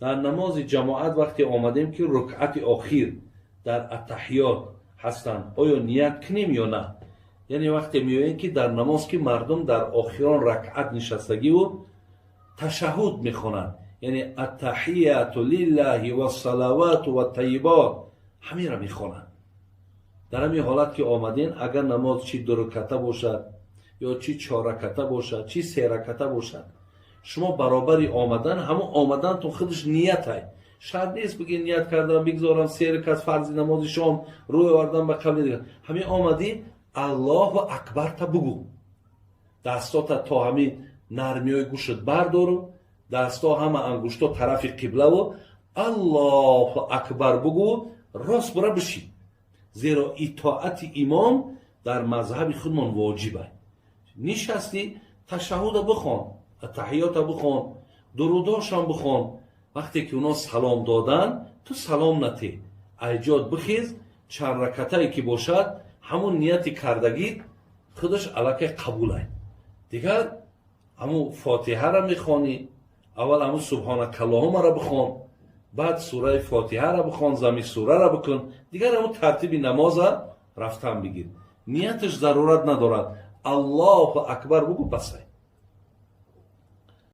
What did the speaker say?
Дар намози ҷамоат вақте омадем, ки рукъати охир дар аттаҳиёт ҳастанд, оё ният кунем ё на? Яъне вақте меоем, ки дар намоз, ки мардум дар охирон ракъат нишастагиву ташаҳҳуд мехонанд, яъне аттаҳияту лиллаҳи вассалавату ваттайибот, ҳаминро мехонанд. Дар ҳамин ҳолат ки омадем, агар намоз чи дураката бошад ё чи чорраката бошад, чи сераката бошад, шумо баробари омадан, ҳамон омадантон худаш ниятай. Шарт нест бигӣ ният кардам, бигзорам се ракат фарзи намози шом, рӯй овардам ба қабли дигар. Ҳамин омадӣ, Аллоҳу акбарта бугӯ, дастота то ҳамин нармиҳои гӯшат бардору, дасто ҳама ангушто тарафи қиблаву Аллоҳу акбар бугӯ, рост бура бишин, зеро итоати имом дар мазҳаби худмон воҷиба. Нишастӣ, ташаҳҳуда бихон, аттаҳиёта бихон, дурудошам бихон. Вақте ки оно салом додан, ту салом натӣ, айҷод бихез, чанд ракатае ки бошад, ҳамун нияти кардагит худаш аллакай қабулай. Дигар ҳамун Фотиҳара мехонӣ. Аввал ҳамун субҳонакаллоҳумаро бихон, баъд сураи Фотиҳара бихон, зами сурара бикун, дигар ҳамун тартиби намоза рафтан бигир. Нияташ зарурат надорад, Аллоҳу акбар бугӯ, басай.